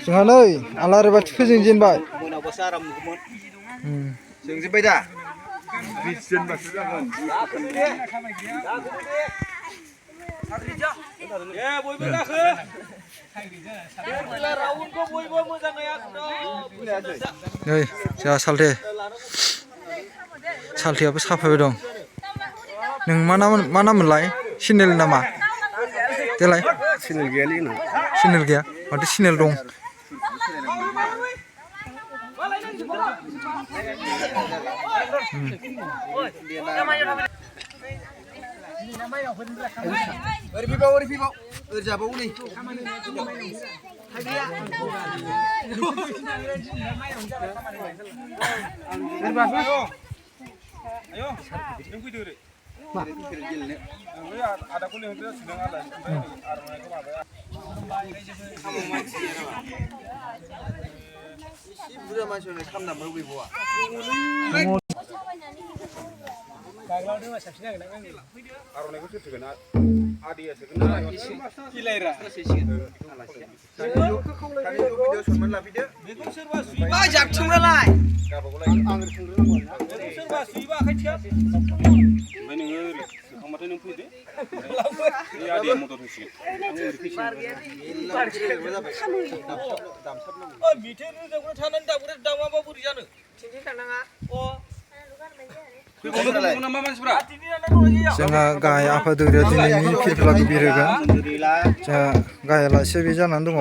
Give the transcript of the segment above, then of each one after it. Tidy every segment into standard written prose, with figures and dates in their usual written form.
जोंहा नै आलारि बाथि फोजोंजेनबाय मोनाबासो आराम नुगौमोन जोंजोब्बाय दा 20 जनबासो जागोन बयबो गाखो राउन्डखौ बयबो मोजाङै नै जोंहा सालथेयाबो साफायबाय दं नों मा नाममोनलाय सिनेल नामा देलाय सिनेल गैयालै उनाव सिनेल गैया माथो सिनेल दं ओरै फैबाव ओरै जाबाव नै आयौ नों फैदो ओरै गेलेनो आदाखौ लिंहरदो सिगां आलाय आर'नाइखौ माबाया एसे बुरजा मानसिफोरनो खामनांगौ गैबावा आर'नाइखौ सोर सोगोन आदैया सोगोन ना किलायरा भिडिअ सनमान लाफैदो बेखौ सोरबा सुयोबा जाबथिंनालाय आं सोरबा सुयोबा आखाइ थिया ओमफ्राय नोङो ओरै सोखांबाथाय नों फैदो बे आदैया मदद होसिगोन आं ओरै फैसिगोन मेथाइ रोजाबग्रा थानानै दामाबा बोरै जानो थिंथिं थांनाङा जोंहा गाहाय आफादगिरिया दिनैनि फिरफिलाखौ बिरहोगोन जोंहा गाहायालासे बे जानानै दङ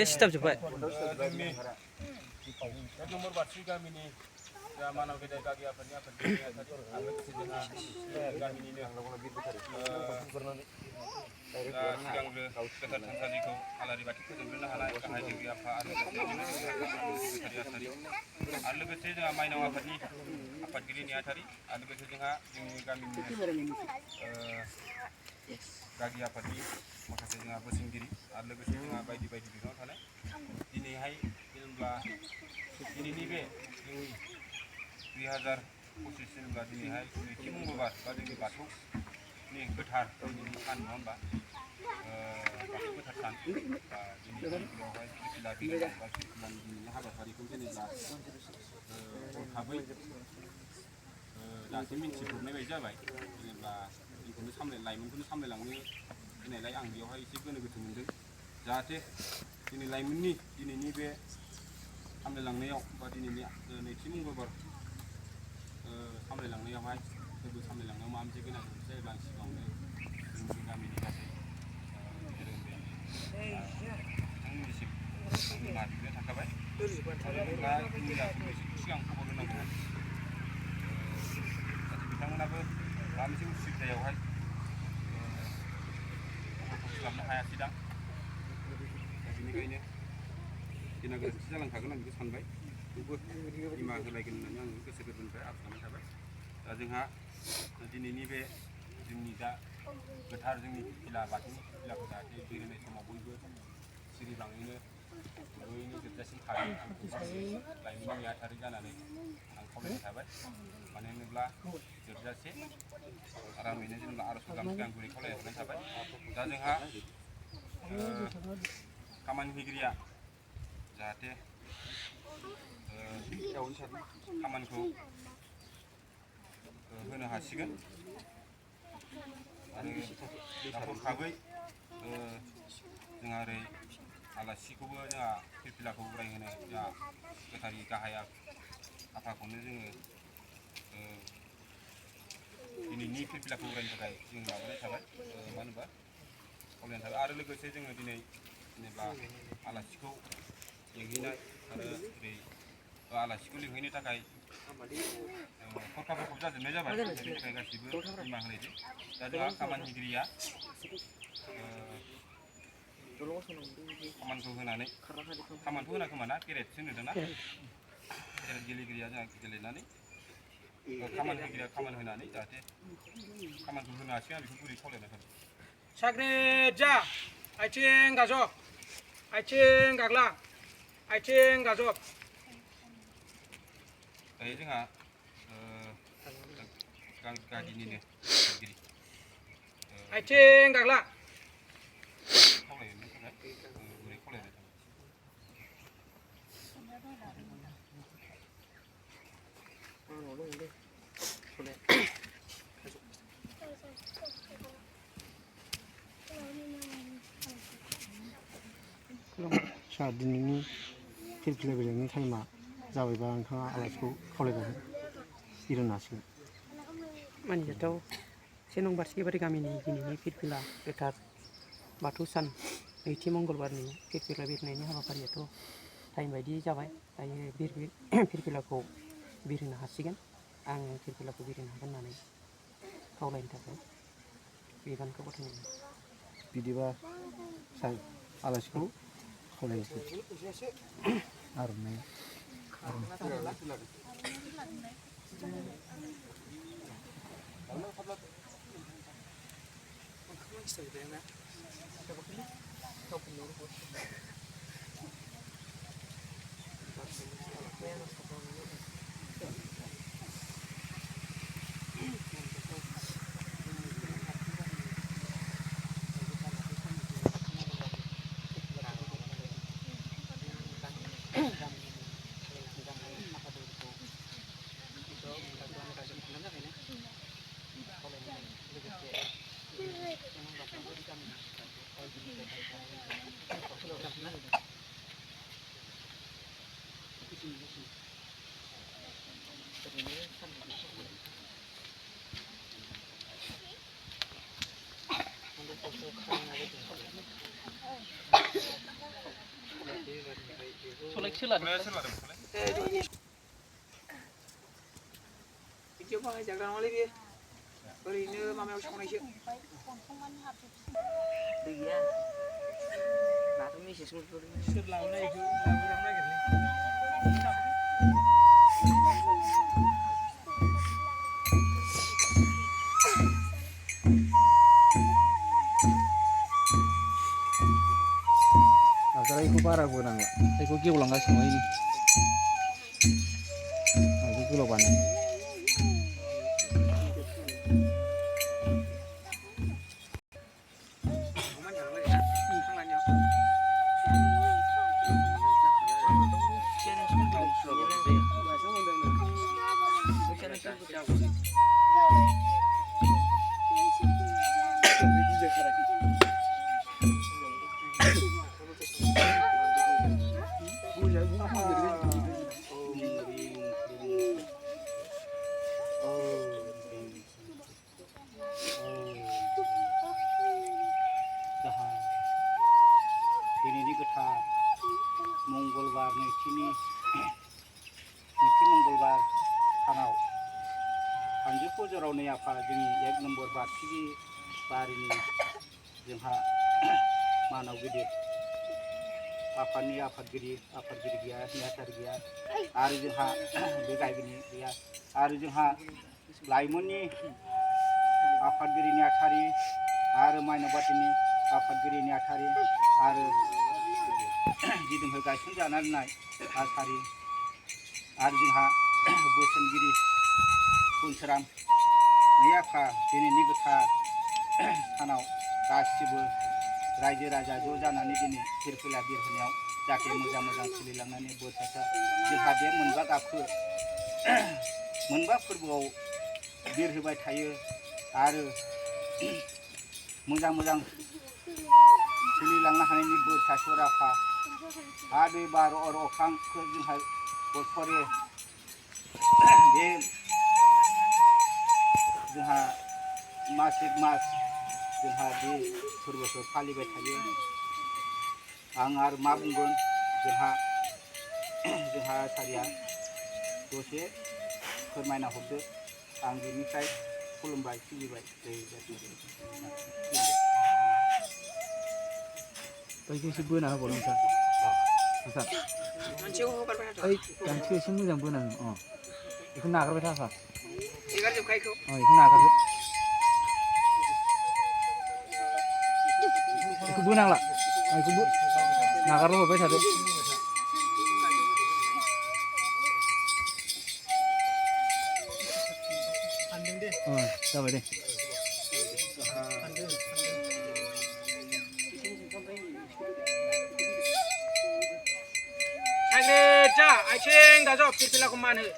सिथाब जोब्बाय मानाव गेदेर गागि आफादनि सिगांग्रो गोथार थानसालिखौ आलारि बाथि फोजोंग्रोनो हानाय गाहाय लोगो आफा आरो लोगोसे जोंहा माइनाव आफादनि आफादगिरि नेहाथारि आरो लोगोसे जोंहा जोंनि गामिनि गागि आफादनि माखासे जोंहा बोसोनगिरि आरो लोगोसे जोंहा बायदि बायदि बिफानाव थानाय दिनैहाय जेनेबा दिनैनि बे जोंनि 2025 जेनेबा दिनैहाय नैथि मंगलबार बा जोंनि बाथौनि गोथार दिनैनि सान नङा होमबा बाथौ गोथार सान दिनै बेयावहाय फिरफिला बिलाइ बा फिरफिलानि दिनैनि हाबाफारिखौ जेनेबा हरखाबै दासो मिन्थिब्रबनाय बायदि जाबाय जेनेबा जोंखौनो लाइमोनखौनो सामलायलांनो फैनायलाय आं बेयावहाय एसे गोनो गोथो मोनदों जाहाथे जोंनि लाइमोननि दिनैनि बे सामलायलांनायाव बा दिनैनि नैथि मंगलबार सामलायलांनायावहाय फोरबो सामलायलांनायाव माबा मोनसे गोनां गोनांथि जायोब्ला आं सिगाङावनो जोंनि गामिनि गासै गेदेर उन्दै बिथांमोननिसिम निमाहा बिग्रोनाय थाखाबाय दा मिडियाफोरनो एसे सिगां खबर होनांगौमोन जाहाथे बिथांमोनाबो माबा मोनसे उसुबिदायावहाय खालामनो हायासैदां दा बेनिखायनो गेना गोरोन्थि जालांखागोन आं बेखौ सानबाय थेवबो निमाहा होलायगोन होननानै आं गोसो गोरबोनिफ्राय आरज खालामनाय थाबाय दा जोंहा दिनैनि बे जोंनि दा गोथार जोंनि फिरफिला बाथौनि फिरफिलाखौ जाहाथे बिरहोनाय समाव बयबो सिरिबाङैनो जयैनो जोबजासिम थागोन लाइमोननि नेहाथारि जानानै आं खावलायनाय थाबाय मानो होनोब्ला जोबजासे आरामैनो जेनेबा आरज खालामनो आं गुरै खावलायनाय हरनाय थाबाय दा जोंहा खामानि होगिरिया जाहाथे खामानिखौ होनो हासिगोन आरो हरखाबै जोंहा ओरै आलासिखौबो जोंहा फिरफिलाखौ उरायहोनो जोंहा गोथारि गाहाय आफाखौनो जोङो दिनैनि फिरफिलाखौ उरायनो थाखाय जों माबानाय थाबाय मा होनोबा खावलायनाय थाबाय आरो लोगोसे जोङो दिनै जेनेबा आलासिखौ लिंहैनाय आरो ओरै आलासिखौ लिंहैनो थाखाय मुखुब जाजोबनाय जाबाय बेनिखायनो गासिबो बिमा होनायजों दा जोंहा खामानिगिरिया खामानिखौ होनानै खामानिखौ होना खोमा ना केरेटसो नुदों ना केरेट गेलेगिरिया जोंहा गेलेनानै खामानिगिरिया खामानि होनानै जाहाथे खामानिखौ होनो हासिगोन आं बेखौ गुरै खावलायनाय थाबाय साग्रिद जा आथिं गाजब आथिं गाग्ला आथिं गाजब दायो जोंहा गागिनिनो आथिं गाग्ला खावलायनो थाखाय गुरै खावलायनाय थाबाय सार दिनैनि फिरफिला बेलेगनि टाइमा जाबायबा नोंथाङा आलासिखौ खावलायबावगोन इरुन हासिगोन मानिजाथाव 1 नं बारसिगिबारि गामिनि दिनैनि फिरफिला गोथार बाथौ सान नैथि मंगलबारनि फिरफिला बिरनायनि हाबाफारियाथ' टाइम बायदि जाबाय दायो फिरफिलाखौ बिरहोनो हासिगोन आं फिरफिलाखौ बिरहोनो हागोन होननानै खावलायनो थाखाय बिबानखौ गथायनाय बिदिबा सार आलासिखौ खावलायनोसै आर'नाइ बिदियाव बाहायजाग्रा नङालै बेयो ओरैनो माबायाव सावनायसो दै गैया दाथ' मेसेज सोर लांनो नागिरलै आगराइखौ बारा बोनांला बेखौ गेवलांगासिनो दङ बेखौ गोलाव बानाय दिनैनि गोथार मंगलबार नैथि मंगलबार सानाव थामजिखौ जरावनै आफा जोंनि 1 नम्बर बारसिगि बारिनि जोंहा मानाव गिदिर आफादनि आफादगिरि गैया नेहाथारि गैया आरो जोंहा बे गायगिरि गैया आरो जोंहा लाइमोननि आफादगिरि नेहाथारि आरो माइनावबादिनि आफादगिरि नेहाथारि आरो जिदोंहाय गायसनजानाय आसारि आरो जोंहा बोसोनगिरि बोसोराम नै आफा दिनैनि गोथार सानाव गासिबो रायजो राजा ज' जानानै दिनै फिरफिला बिरहोनायाव जाहाथे मोजां सोलिलांनानै बोर सारसा जोंहा बे मोनबा फोरबोआव बिरहोबाय थायो आरो मोजां सोलिलांनो हानायनि बोर सारसर आफा आरो बे बार अखांखौ जोंहा बछरे बे जोंहा मासिक मास जोंहा बे फोरबोखौ फालिबाय थायो आं आरो मा बुंगोन जोंहा आसारिया दसे फोरमायना हरदो आं बिनिफ्राय खुलुमबाय सिबिबाय दै बैखौ एसे बोना होबाव नोंथां मोनसेयाव हगारबाय थाथ' ओइ गांसो एसे मोजां बोनांगोन बेखौ नागारबाय थाखा एगारजोबखायखौ बेखौ नागारजोब बेखौ बोनांला बेखौ नागारल' हरबाय थादो जाबाय दे 자, 아이칭 다져 필필라고 마늘.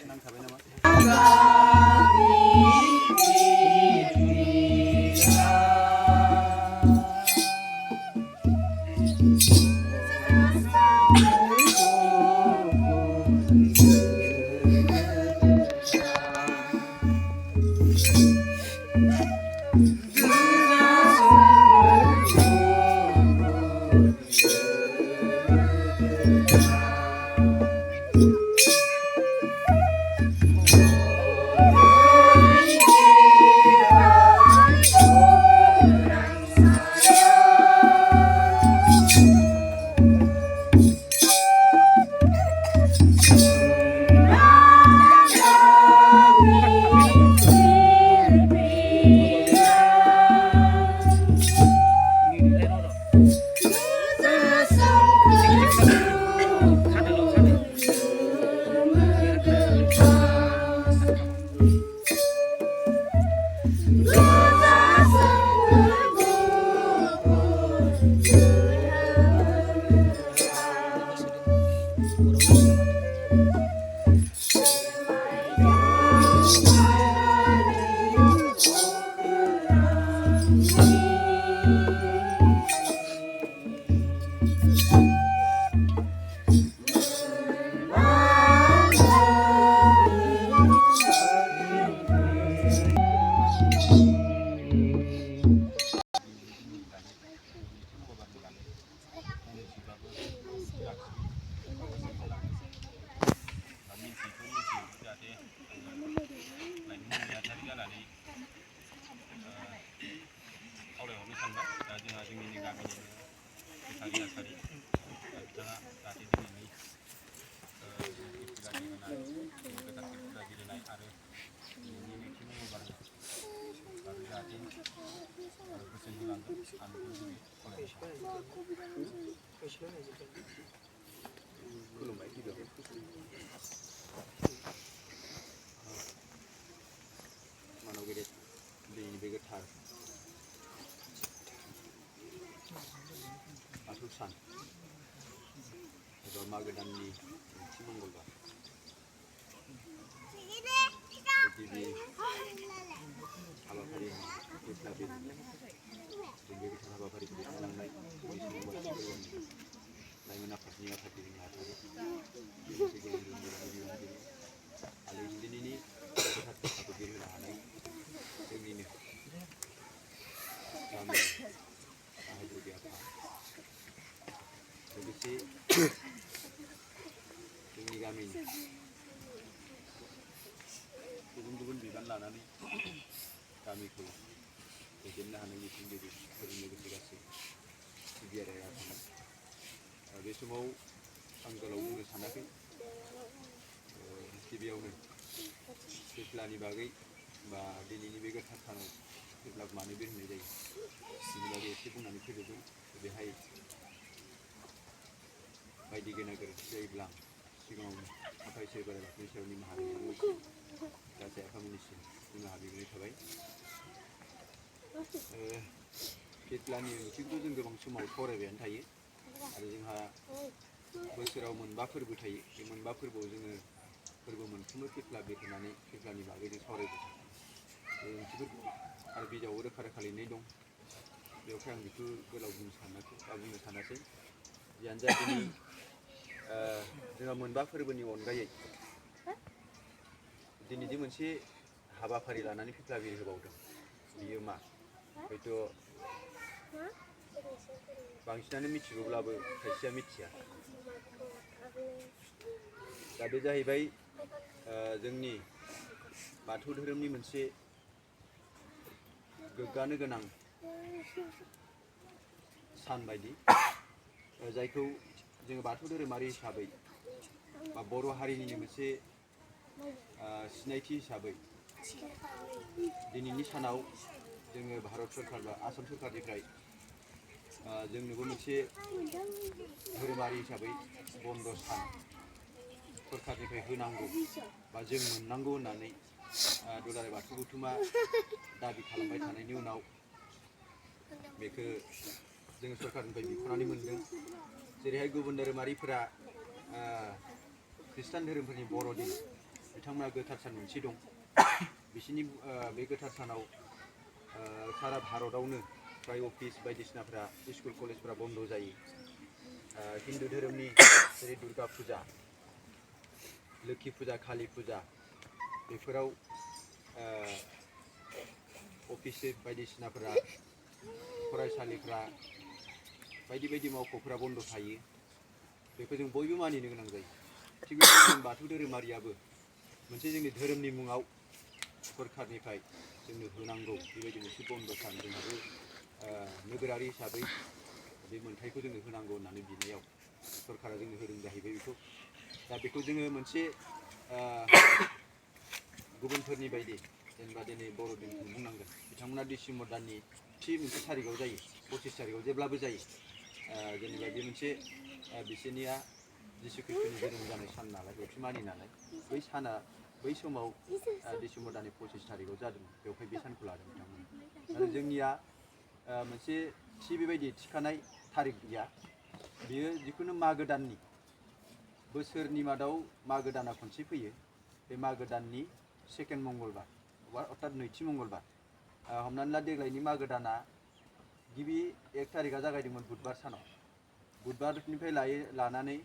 नांखाबाय नामा खावलायहरनो सानबाय दा जोंहा जोंनिनो गामिनिनो बेटारि आसारि बिथाङा जाहाथे दिनैनि खेला गेलेनाय गोदान खेला गेलेनाय आरो दिनैनि नैथि मंगलबारनि बागै जाहाथे बोसोन होलांगोन आं बेखौ जोङो खावलायनो खुलुमबाय गिबियाव मानव गेदेर दैनि बे गोथार बाथौ सान एबा मागो दाननि नैथि मंगलबार गिबि हाबाफारि फेस्ला जों बे गोथार हाबाफारिखौ खुंलांनाय लाइमोन आफादनि आफादगिरि नेहाथारि लोगोसे आरो दिनैनि गोथार फेस्लाखौ बिरहोनो हानाय जोंनिनो गामि गाहाय दुर्गे आफा लोगोसे जोंनि गामिनि गुबुन गुबुन बिबान लानानै गामिखौ दैदेननो हानाय मिथिंगिरिफोरजों लोगोसे गासै सिबियारि आफाद बे समाव आं गोलाव बुंनो सानाखै गिबियावनो फेस्लानि बागै बा दिनैनि बे गोथार सानाव फेस्लाखौ मानो बिरहोनाय जायो बिनि बागै एसे बुंनानै फोजोबगोन बेहाय बायदि गेना गोरोन्थि जायोब्ला सिगाङावनो आफा इसोर बोराइ बाथौनि सायाव निमाहा बिनानै गासै आफामोननिसिम निमाहा बिग्रोनाय थाबाय फेस्लानि ओंथिखौ जों गोबां समाव सावरायबायानो थायो आरो जोंहा बोसोराव मोनबा फोरबो थायो बे मोनबा फोरबोआव जोङो फोरबो मोनफ्रोमबो फेस्ला बिरहोनानै फेस्लानि बागै जों सावरायबाय थायो बे ओंथिफोरखौ आरो बिजाबाव रोखा रोखा लिरनाय दं बेवहाय आं बेखौ गोलाव बुंनो सानासै जियानो जा दिनै जोंहा मोनबा फोरबोनि अनगायै दिनैदि मोनसे हाबाफारि लानानै फेस्ला बिरहोबावदों बियो मा हयथ' बांसिनानो मिथिगौब्लाबो खायसेया मिथिया दा बे जाहैबाय जोंनि बाथौ धोरोमनि मोनसे गोग्गानो गोनां सान बायदि जायखौ जोङो बाथौ धोरोमारि हिसाबै बा बर' हारिनिनो मोनसे सिनायथि हिसाबै दिनैनि सानाव जोङो भारत सरकार बा आसाम सरकारनिफ्राय जोंनोबो मोनसे धोरोमारि हिसाबै बन्द सान सरकारनिफ्राय होनांगौ बा जों मोननांगौ होननानै दुलाराय बाथौ गौथुमा दाबि खालामबाय थानायनि उनाव बेखौ जोङो सरकारनिफ्राय बिख'नानै मोनदों। जेरैहाय गुबुन धोरोमारिफोरा खृष्टान धोरोमफोरनि बर'दिन बिथांमोना गोथार सान मोनसे दं। बिसोरनि बे गोथार सानाव सारा भारतआवनो फ्राय अफिस बायदिसिनाफ्रा स्कुल कलेजफ्रा बन्द जायो। हिन्दु धोरोमनि जेरै दुर्गा फुजा, लोखि फुजा, कालि फुजा बेफोराव अफिस बायदिसिनाफोरा फरायसालिफ्रा बायदि बायदि मावख'फोरा बन्द थायो। बेखौ जों बयबो मानिनो गोनां जायो। थिग बेबायदिनो जों बाथौ धोरोमारियाबो मोनसे जोंनि धोरोमनि मुङाव सरकारनिफ्राय जोंनो होनांगौ बेबायदि मोनसे बन्द सान जोंहाबो नोगोरारि हिसाबै बे मोन्थायखौ जोंनो होनांगौ होननानै बिनायाव सरकारा जोंनो होदों जाहैबाय बेखौ। दा बेखौ जोङो मोनसे गुबुनफोरनि बायदि जेनेबा दिनै बर'दिनखौ बुंनांगोन बिथांमोना डिसेम्बर दाननि थि मोनसे थारिखआव जायो, 25 थारिखआव जेब्लाबो जायो। जेनेबा बे मोनसे बिसोरनिया जिसु ख्रिस्ट'नि जोनोम जानाय सान नालाय बेखौ मानियो नालाय बै साना बै समाव डिसेम्बर दाननि 25 थारिखआव जादों। बेवहाय बे सानखौ लादों बिथांमोना। आरो जोंनिया मोनसे थि बेबायदि थिखानाय थारिख गैया। बियो जिखुनु मागो दाननि बोसोरनि मादाव मागो दाना खनसे फैयो। बे मागो दाननि सेकेन्ड मंगलबार अर्थात नैथि मंगलबार। हमनानै ला देग्लायनि मागो दाना गिबि 1 थारिखआ जागायदोंमोन बुधबार सानाव। बुधबारनिफ्राय लानानै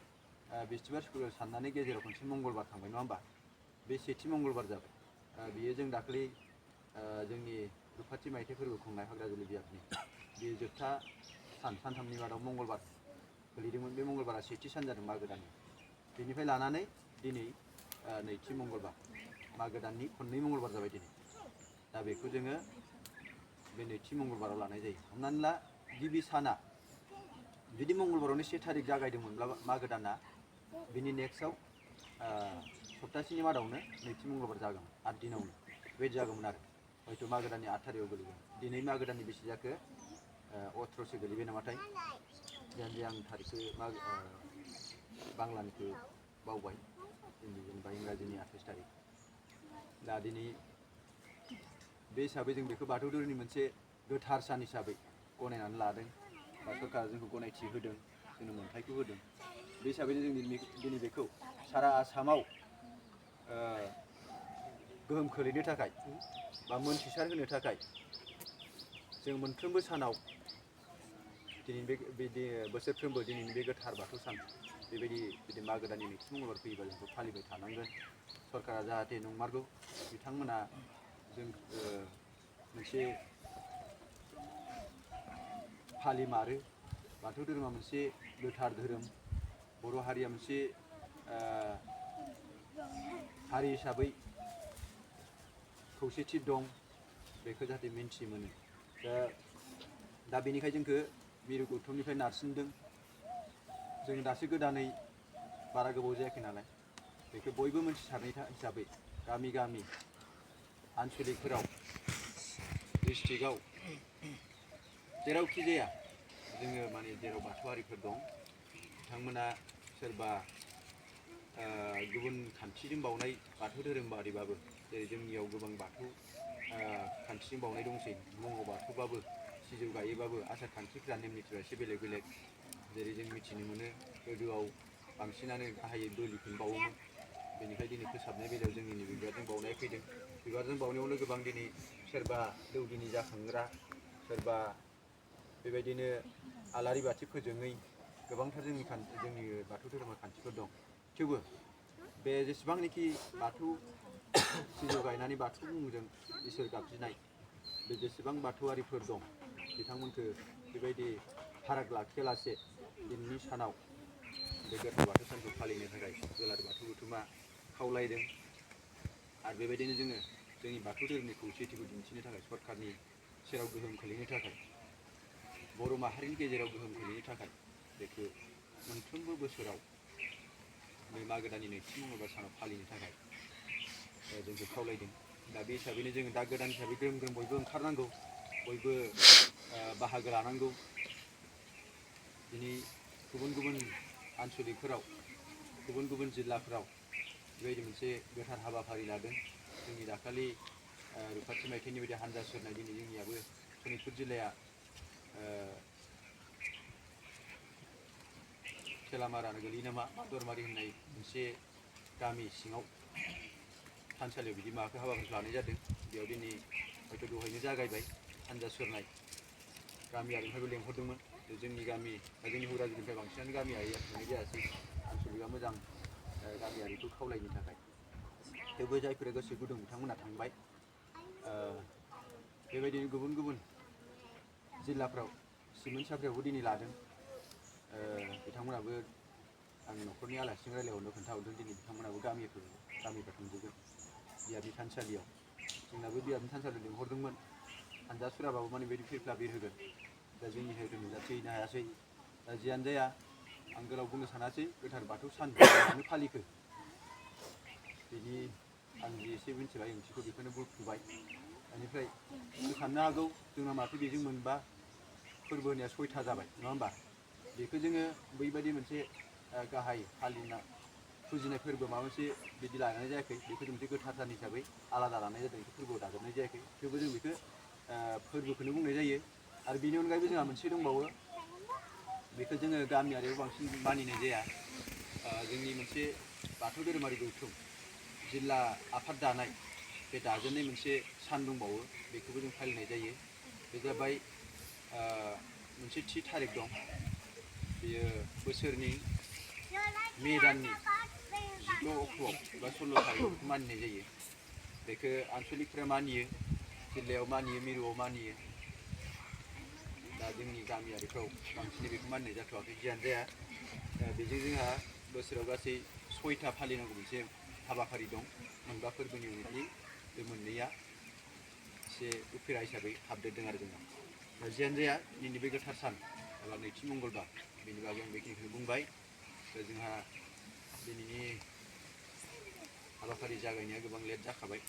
बिस्थिबार शुक्रबार साननानै गेजेराव खनसे मंगलबार थांबाय नङा होमबा? बे सेथि मंगलबार जाबाय। बियो जों दाखालि जोंनि रुफाथि मायथाइ फोरबो खुंनाय हाग्राजुलि बियाबनि बे जोबथा सानथामनि मादाव मंगलबार गोलैदोंमोन। बे मंगलबारा सेथि सान जादों मागो दाननि। बेनिफ्राय लानानै दिनै नैथि मंगलबार, मागो दाननि खननै मंगलबार जाबाय दिनै। दा बेखौ जोङो बे नैथि मंगलबाराव लानाय जायो। हमनानै ला गिबि साना जुदि मंगलबारावनो 1 थारिख जागायदोंमोनब्ला मागो दाना बिनि नेक्स्टआव सप्तासेनि मादावनो नैथि मंगलबार जागौमोन, 8 दिनावनो बेबायदि जागौमोन आरो हयथ' मागो दाननि 8 थारिखआव गोलैगोन। दिनै मागो दाननि बेसे जाखो 18सो गोलैबाय नामाथाय? जे आं थारिखखौ बांलानिखौ बावबाय, जोंनि जेनेबा इंराजिनि 28 थारिख। दा दिनै बे हिसाबै जों बेखौ बाथौ धोरोमनि मोनसे गोथार सान हिसाबै गनायनानै लादों बा सरकारा जोंखौ गनायथि होदों, जोंनो मोन्थायखौ होदों। बे हिसाबैनो जों दिनै बेखौ सारा आसामाव गोहोम खोलैनो थाखाय बा मोनथिसार होनो थाखाय जों मोनफ्रोमबो सानाव दिनै बे बोसोरफ्रोमबो दिनैनि बे गोथार बाथौ सान बेबायदि जुदि मागो दाननि नैथि मंगलबार फैयोबा जों बेखौ फालिबाय थानांगोन। सरकारा जाहाथे नंमारगौ बिथांमोना जों मोनसे फालिमारो। बाथौ धोरोमा मोनसे गोथार धोरोम। बर' हारिया मोनसे हारि हिसाबै खौसेथि दं, बेखौ जाहाथे मिन्थि मोनो। दा बेनिखाय जोंखौ मिरु गौथुमनिफ्राय नारसिनदों। जों दासो गोदानै बारा गोबाव जायाखै नालाय बेखौ बयबो मिन्थिसारनाय हिसाबै गामि गामि आनसलिकफोराव डिस्ट्रिक्टआव जेरावखि जाया जोङो माने जेराव बाथौआरिफोर दं बिथांमोना सोरबा गुबुन खान्थिजों बावनाय बाथौ धोरोमारिबाबो जेरै जोंनियाव गोबां बाथौ खान्थिजों बावनाय दंसै, मंग बाथौबाबो सिजौ गायोबाबो आसार खान्थिफ्रा नेम निथिफ्रा एसे बेलेग बेलेग। जेरै जों मिथिनो मोनो गोदोआव बांसिनानो गाहायै बोलिखौनो बावोमोन। बेनिफ्राय दिनै फोसाबनाय बेलायाव जोंनि बिबारजों बावनाय फैदों। बिबारजों बावनायावनो गोबां दिनै सोरबा दौदिनि जाखांग्रा, सोरबा बेबायदिनो आलारि बाथि फोजोङै गोबांथार जोंनि बाथौ धोरोमा खान्थिफोर दं। थेवबो बे जेसेबांनाखि बाथौ सिजौ गायनानै बाथौ मुंजों इसोर गाबज्रिनाय बे जेसेबां बाथौआरिफोर दं बिथांमोनखौ बेबायदि फाराग लाखियालासे दिनैनि सानाव बे गोथार बाथौ सानखौ फालिनो थाखाय दुलाराय बाथौ गौथुमा खावलायदों आरो बेबायदिनो जोङो जोंनि बाथौ धोरोमनि खौसेथिखौ दिन्थिनो थाखाय सरकारनि सेराव गोहोम खोलैनो थाखाय बर' माहारिनि गेजेराव गोहोम खोलैनो थाखाय बेखौ मोनफ्रोमबो बोसोराव बे मागो दाननि नैथि मंगलबार सानाव फालिनो थाखाय जोंखौ खावलायदों। दा बे हिसाबैनो जोङो दा गोदान हिसाबै ग्रोम ग्रोम बयबो ओंखारनांगौ, बयबो बाहागो लानांगौ। दिनै गुबुन गुबुन आनसलिकफोराव गुबुन गुबुन जिल्लाफोराव बेबायदि मोनसे गोथार हाबाफारि लादों। जोंनि दाखालि रुपाथि मायथाइनि बायदि हान्जा सुरनाय दिनै जोंनियाबो सनितपुर जिल्लाया थेलामारानो गोलैयो नामा दरमारि होननाय मोनसे गामि सिङाव थानसालियाव बिदि माबाखौ हाबाफारिखौ लानाय जादों। बेयाव दिनै हयथ' दहायनो जागायबाय हान्जा सुरनाय गामियारिनिफ्रायबो लेंहरदोंमोन। जोंनि गामि जोंनि हुराजुलिनिफ्राय बांसिनानो गामियारिया थांनाय जायासै, आनसलिकआ मोजां गामियारिखौ खावलायनो थाखाय। थेवबो जायफोरा गोसो गुदुं बिथांमोना थांबाय। बेबायदिनो गुबुन गुबुन जिल्लाफ्राव सिमोन साफ्रियावबो दिनै लादों। बिथांमोनाबो आं न'खरनि आलासिजों रायज्लायहरनो खोन्थाहरदों दिनै बिथांमोनाबो गामिफ्राव थांजोबगोन बियाबनि थानसालियाव। जोंनाबो बियाबनि थानसालियाव लिंहरदोंमोन, हानजा सुराबाबो माने बेबायदि फिरफिला बिर होगोन। दा जोंनि धोरोम नुजाथि हैनो हायासै। दा जियानो जाया आं गोलाव बुंनो सानासै, गोथार बाथौ सान मानो फालिखो बिनि आं जि एसे मिथिबाय ओंथिखौ बेखौनो बुंफिनबाय। बेनिफ्राय साननो हागौ जोंना माथो बेजों मोनबा फोरबो होनाया 6था जाबाय नङा होमबा? बेखौ जोङो बैबायदि मोनसे गाहाय फालिना फुजिनाय फोरबो माबा मोनसे बिदि लानाय जायाखै। बेखौ जों मोनसे गोथार सान हिसाबै आलादा लानाय जादों। बेखौ फोरबोआव दाजाबनाय जायाखै। थेवबो जों बेखौ फोरबोखौनो बुंनाय जायो। आरो बेनि अनगायैबो जोंहा मोनसे दंबावो, बेखौ जोङो गामियारियाव बांसिन मानिनाय जाया। जोंनि मोनसे बाथौ धोरोमारि गौथुम जिल्ला आफाद दानाय बे दाजेननाय मोनसे सान दंबावो, बेखौबो जों फालिनाय जायो। बे जाबाय मोनसे थि थारिख दं। बेयो बोसोरनि मे दाननि 16 अक्ट'आव एबा 16 थारिखआव बेखौ मानिनाय जायो। बेखौ आनसलिकफ्रा मानियो, जिल्लायाव मानियो, मिरुआव मानियो। दा जोंनि गामियारिफ्राव बांसिनै बेखौ मानिनाय जाथ'वाखै। जियानो जाया बेजों जोंहा बोसोराव गासै 6था फालिनांगौ मोनसे हाबाफारि दं। मोनबा फोरबोनि अनगायै बे मोननैया एसे उफेरा हिसाबै हाबदेरदों आरो जोंनाव। दा जियानो जाया दिनै बे गोथार सान एबा नैथि मंगलबार बेनि बागै आं बेखिनिखौनो बुंबाय। दा जोंहा दिनैनि हाबाफारि जागायनाया गोबां लेट जाखाबाय।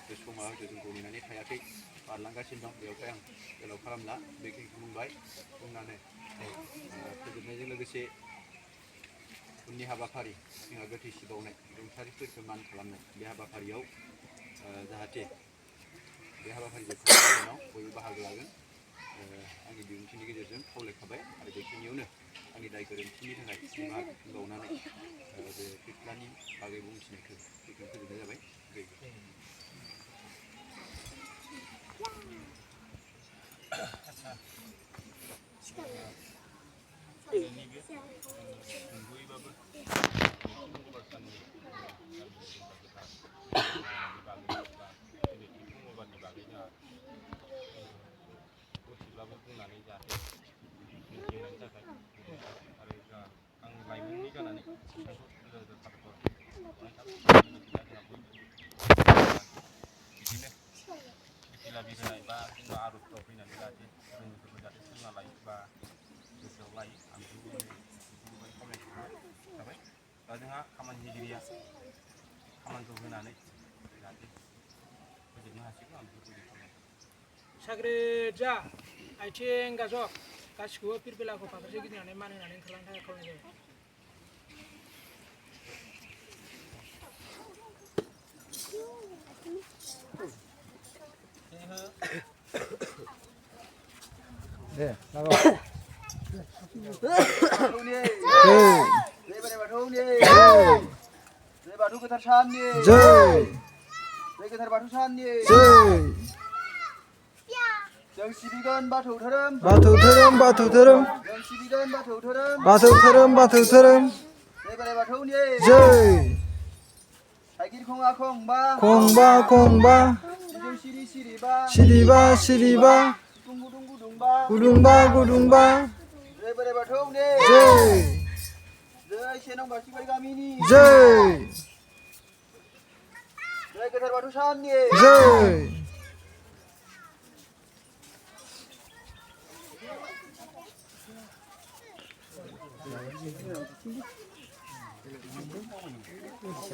बे समा हयथ' जोंखौ नेनानै थायाखै, बारलांगासिनो दं। बेयावहाय आं गोलाव खालामला, बेखिनिखौ बुंबाय। बुंनानै फोजोबनायजों लोगोसे उननि हाबाफारि जोंहा गोथैसि बावनाय रुंसारिफोरखौ मान खालामनाय बे हाबाफारियाव जाहाथे बे हाबाफारि जोबखांनायनि उनाव बयबो बाहागो लागोन आंनि बिबुंथिनि गेजेरजों खावलायखाबाय। आरो बेखिनियावनो आंनि दाय गोरोन्थिनि थाखाय निमाहा बिबावनानै बे फिरफिलानि बागै बुंथिनायखौ बेखौनो फोजोबनाय जाबाय। सुंद'यैबाबो नैथि मंगलबार साननि नैथि मंगलबारनि बागै जोंहा दसेब्लाबो बुंनानै जाहाथे मिथिहोनायनि थाखाय आरो जोंहा आं लाइमोननि जानानै बिथांखौ रोजा रोजा साबायखर बावनाय थाबाय। लोगोसे दा जोंहा बयबो बिदिनो फिरफिला बिरहोनाय बा जोंहा आर'जफ्राव फैनानै जाहाथे रोङिफोरखौ जाहाथे सोलोंना लायो बा गोसोआव लायो, आं बेखौ बेबायदि खावलायनाय थाबाय। दा जोंहा खामानिगिरिया खामानिखौ होनानै जाहाथे फोजोबनो हासिगौ, आं बेखौ खावलायनाय थाबाय। साग्रिद जा, आथिं गाजब, गासिखौबो फिरफिलाखौ फारसे गिदिंनानै मान होनानै ओंखारलांनो थाखाय खावलायनाय जाबाय। दे लागाव। जय बाथौ गोथार साननि जय गोथार बाथौ साननि जय। जों सिबिगोन बाथौ धोरोम, बाथौ धोरोम, बाथौ धोरोम, जों सिबिगोन बाथौ धोरोम, बाथौ धोरोम, बाथौ धोरोम। जय बोराइ बाथौनि जय। थाइगिर खङा खंबा, खंबा खंबा, सिजौ सिरि सिरिबा, सिरिबा सिरिबा, सिफुं गुदुं गुदुंबा, गुदुंबा गुदुंबा। जय बोराइ बाथौनि जय। जय सेनां बारसिबारि गामिनि जय जय गोथार बाथौ साननि जय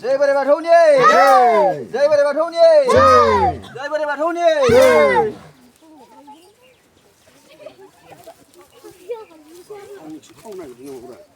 जय बोराइ बाथौनि जय बोराइ बाथौनि जय बोराइ बाथौनि खावनो नागिरदों नामा